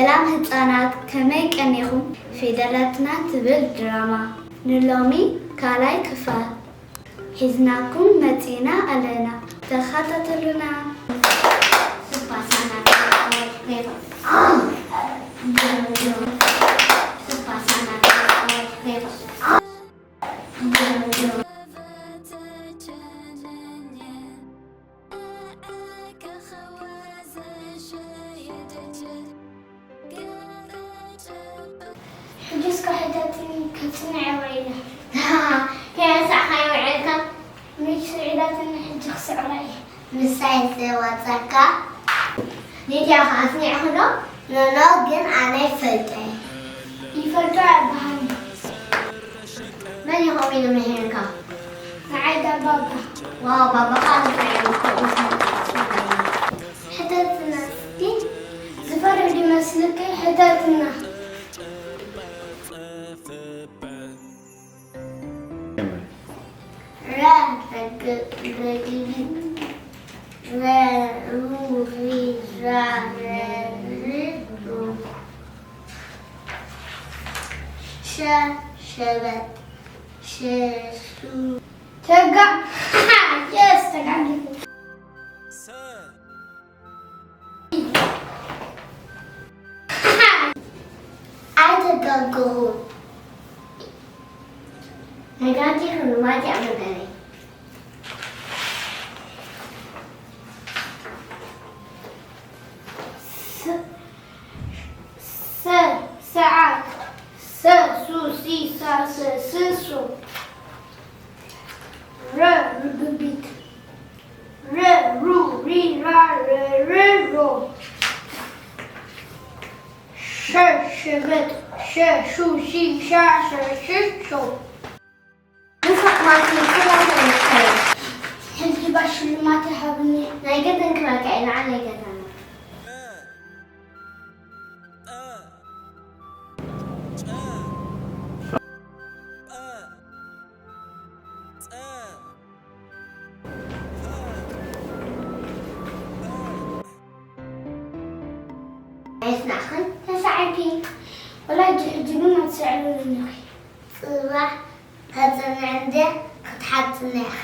ሰላም ህጻናት፣ ከመይ ቀኒኹም? ፊደላትና ትብል ድራማ ንሎሚ ካልኣይ ክፋል ሒዝናኩም መጺና ኣለና። ተኸታተሉና። ሕጂ እስከ ሕተትኒ፣ ከጽንዕ ውዒለ። ከየንሳዕካ ይውዕልካ። መች ስዒዳትኒ፣ ሕጂ ክስዕራ እየ። ምሳይ ዘዋጻካ። ሊድያ ከኣ ኣጽኒዕኺ ዶ? ኖኖ፣ ግን ኣነ ይፈልጦ እየ። ይፈልጦ እየ በሃኒ። መን እዩ ከምኡ ኢሉ መሂርካ? ንዓይ ዳ ባባ። ዋው፣ ባባኻ እንታይ እዩ ከምኡ ዝመጣ? ሕተትና እስኪ። ዝፈርህ ይመስልኪ? ሕተትና። ረ፣ ረግ-፣ ረግቢት። ረ፣ ሩ፣ ሪ፣ ራ፣ ረ፣ ር፣ ሩ። ሸ፣ ሸበጥ። ሸ፣ ሱ። ተጋ-፣ የስ፣ ተጋጊ። ኣይተጋገኹ። ነጋቲቭ ንማቲ ኣመበለይ። ስ-፣ ሰ፣ ሰዓት። ሰ፣ ሱ፣ ሲ፣ ሳ፣ ሰ፣ ስ፣ ሶ። ረ፣ ርግቢት። ረ፣ ሩ፣ ሪ፣ ራ፣ ረ፣ ር፣ ሮ። ሸ፣ ሸበጥ። ሸ፣ ሹ፣ ሺ፣ ሻ፣ ሸ፣ ሽ፣ ሾ። ንፉዕ ማቲ፣ ሰላም ይመስገን። ሕጂ ባ ሽልማት ይሃብኒ። ናይ ገደን ክበልካ እዩ፣ ንዓ ናይ ገደና። ኣየጽናዕክን ተሳዒርኪ። ወላ ሕጂ ሕጂ ግን ኣትስዕርርን ኢኺ። ጽባሕ ተጽንዒ እንድየ ክትሓጽኒ ኢኺ።